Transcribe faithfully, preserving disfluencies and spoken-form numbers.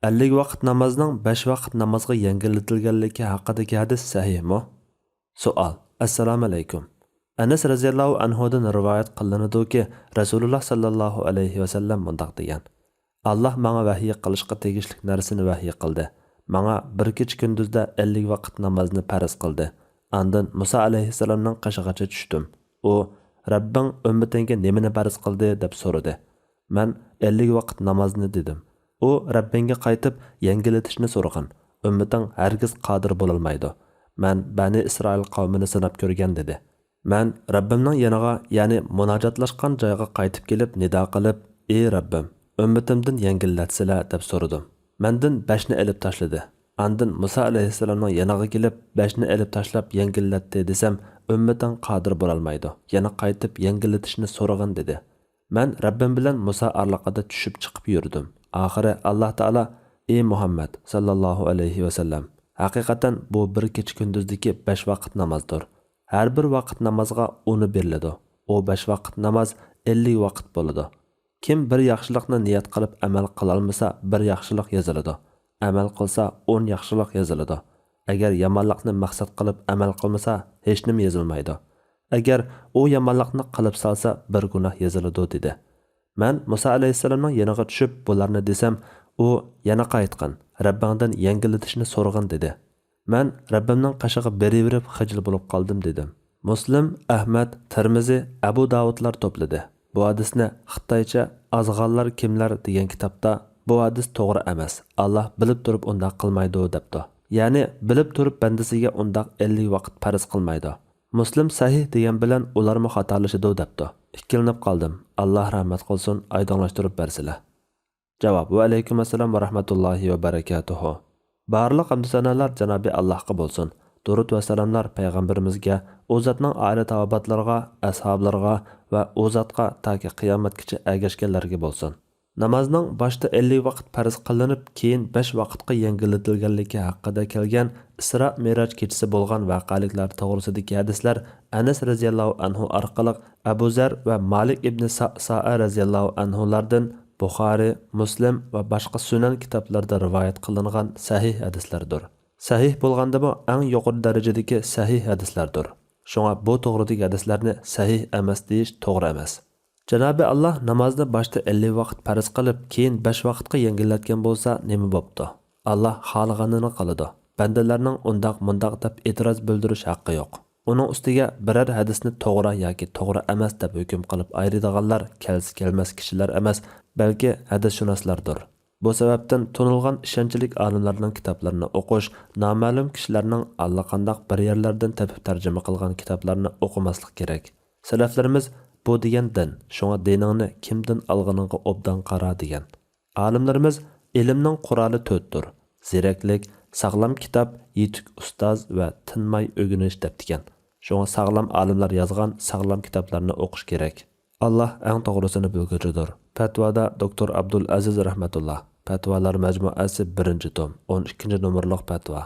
ئەللىك ۋاقىت نامازنىڭ بەش ۋاقىت نامازغا يەڭگىللىتىلگەنلىكى ھەققىدىكى ھەدىس سەھىھمۇ؟ سوئال. ئەسسالامۇئەلەيكۇم. ئەنەس رەزىياللاھۇ ئەنھۇدىن رىۋايەت قىلىنىدۇكى، رەسۇلۇللاھ ساللاللاھۇ ئەلەيھى ۋەسەللەم مۇنداق دېگەن: «ئاللاھ ماڭا ۋەھيى قىلىشقا تېگىشلىك نەرسىنى ۋەھيى قىلدى. ماڭا بىر كېچە كۈندۈزدە ئەللىك ۋاقىت نامازنى پەرز قىلدى. ئاندىن مۇسا ئەلەيھىسسالامنىڭ قېشىغىچە چۈشتۈم. ئۇ، رەببىڭ ئۈممىتىڭگە نېمىنى پەرز قىلدى؟» دەپ سورىدى. مەن، «ئەللىك ۋاقىت نامازنى» دېدىم. ئۇ، «رەببىڭگە قايتىپ يەڭگىللىتىشنى سورىغىن. ئۈممىتىڭ ھەرگىز قادىر بولالمايدۇ. مەن بەنى ئىسرائىل قەۋمىنى سىناپ كۆرگەن» دېدى. مەن رەببىمنىڭ يېنىغا، يەنى مۇناجاتلاشقان جايغا قايتىپ كېلىپ نىدا قىلىپ، «ئى رەببىم، ئۈممىتىمدىن يەڭگىللەتسىلە» دەپ سورىدىم. مەندىن بەشنى ئېلىپ تاشلىدى. ئاندىن مۇسا ئەلەيھىسسالامنىڭ يېنىغا كېلىپ، بەشنى ئېلىپ تاشلاپ يەڭگىللەتتى دېسەم، «ئۈممىتىڭ قادىر بولالمايدۇ، يەنە قايتىپ يەڭگىللىتىشنى سورىغىن» دېدى. مەن رەببىم بىلەن مۇسا ئارىلىقىدا چۈشۈپ چىقىپ يۈردۈم. ئاخىرى ئاللاھ تائالا، «ئى مۇھەممەد ساللاللاھۇ ئەلەيھى ۋەسەللەم، ھەقىقەتەن بۇ بىر كېچە كۈندۈزدىكى بەش ۋاقىت نامازدۇر. ھەر بىر ۋاقىت نامازغا ئونى بېرىلىدۇ. ئۇ بەش ۋاقىت ناماز ئەللىك ۋاقىت بولىدۇ. كىم بىر ياخشىلىقنى نىيەت قىلىپ ئەمەل قىلالمىسا، بىر ياخشىلىق يېزىلىدۇ. ئەمەل قىلسا، ئون ياخشىلىق يېزىلىدۇ. ئەگەر يامانلىقنى مەقسەت قىلىپ ئەمەل قىلمىسا، ھېچنېمە يېزىلمايدۇ. ئەگەر ئۇ يامانلىقنى قىلىپ سالسا، بىر گۇناھ يېزىلىدۇ» دېدى. مەن مۇسا ئەلەيھىسسالامنىڭ يېنىغا چۈشۈپ، بۇلارنى دېسەم، ئۇ، «يەنە قايتقىن، رەببىڭدىن يەڭگىللىتىشنى سورىغىن» دېدى. مەن رەببىمنىڭ قېشىغا بېرىۋېرىپ خىجىل بولۇپ قالدىم دېدىم. مۇسلىم، ئەھمەد، تىرمىزى، ئەبۇ داۋۇدلار توپلىدى. بۇ ھەدىسنى خىتايچە «ئازغانلار كىملەر» دېگەن كىتابتا، «بۇ ھەدىس توغرا ئەمەس، ئاللاھ بىلىپ تۇرۇپ ئۇنداق قىلمايدۇ» دەپتۇ. يەنى بىلىپ تۇرۇپ بەندىسىگە ئۇنداق ئەللىك ۋاقىت پەرز قىلمايدۇ. مۇسلىم سەھىھ دېگەن بىلەن ئۇلارمۇ خاتالىشىدۇ دەپتۇ. ئىككىلىنىپ قالدىم. ئاللاھ رەھمەت قىلسۇن، ئايدىڭلاشتۇرۇپ بەرسىلە. جاۋاب. ۋەئەلەيكۇم ئەسسالام ۋە رەھمەتۇللاھى ۋە بەرەكاتۇھۇ. بارلىق ھەمدۇ سانالار جانابى ئاللاھقا بولسۇن. دۇرۇد ۋە سالاملار پەيغەمبىرىمىزگە، ئۇ زاتنىڭ ئائىلە تاۋابىئاتلىرىغا، ئەسھابلىرىغا ۋە ئۇ زاتقا تاكى قىيامەتكىچە ئەگەشكەنلەرگە بولسۇن. نامازنىڭ باشتا ئەللىك ۋاقىت پەرز قىلىنىپ، كېيىن بەش ۋاقىتقا يەڭگىللىتىلگەنلىكى ھەققىدە كەلگەن ئىسرا مىراج كېچىسى بولغان ۋەقەلىكلەر توغرىسىدىكى ھەدىسلەر ئەنەس رەزىياللاھۇ ئەنھۇ ئارقىلىق ئەبۇ زەر ۋە مالىك ئىبنى سەئسەئە رەزىياللاھۇ ئەنھۇلاردىن بۇخارى، مۇسلىم ۋە باشقا سۈنەن كىتابلىرىدا رىۋايەت قىلىنغان سەھىھ ھەدىسلەردۇر. سەھىھ بولغاندىمۇ ئەڭ يۇقىرى دەرىجىدىكى سەھىھ ھەدىسلەردۇر. شۇڭا بۇ توغرىدىكى ھەدىسلەرنى سەھىھ ئەمەس دېيىش توغرا ئەمەس. جانابى ئاللاھ نامازنى باشتا ئەللىك ۋاقىت پەرز قىلىپ، كېيىن بەش ۋاقىتقا يەڭگىللەتكەن بولسا نېمە بوپتۇ؟ ئاللاھ خالىغىنىنى قىلىدۇ. بەندىلەرنىڭ ئۇنداق، مۇنداق دەپ ئېتىراز بىلدۈرۈش ھەققى يوق. ئۇنىڭ ئۈستىگە بىرەر ھەدىسنى توغرا ياكى توغرا ئەمەس دەپ ھۆكۈم قىلىپ ئايرىيدىغانلار كەلسە كەلمەس كىشىلەر ئەمەس، بەلكى ھەدىسشۇناسلاردۇر. بۇ سەۋەبتىن تونۇلغان ئىشەنچلىك ئالىملارنىڭ كىتابلىرىنى ئوقۇش، نامەلۇم كىشىلەرنىڭ ئاللىقانداق بىر يەرلەردىن تېپىپ تەرجىمە قىلغان كىتابلارنى ئوقۇماسلىق كېرەك. سەلەفلىرىمىز بۇ دېگەن دىن، شۇڭا دىنىڭنى كىمدىن ئالغىنىڭغا ئوبدان قارا دېگەن. ئالىملىرىمىز ئىلىمنىڭ قورالى تۆتتۇر: زېرەكلىك، ساغلام كىتاب، يېتىك ئۇستاز ۋە تىنماي ئۆگىنىش دەپتىكەن. شۇڭا ساغلام ئالىملار يازغان ساغلام كىتابلارنى ئوقۇش كېرەك. ئاللاھ ئەڭ توغرىسىنى بىلگۈچىدۇر. پەتىۋادا دوكتور ئابدۇل ئەزىز رەھمەتۇللا، پەتىۋالار مەجمۇئەسى، بىرىنچى توم، ئون ئىككىنچى نومۇرلۇق پەتىۋا.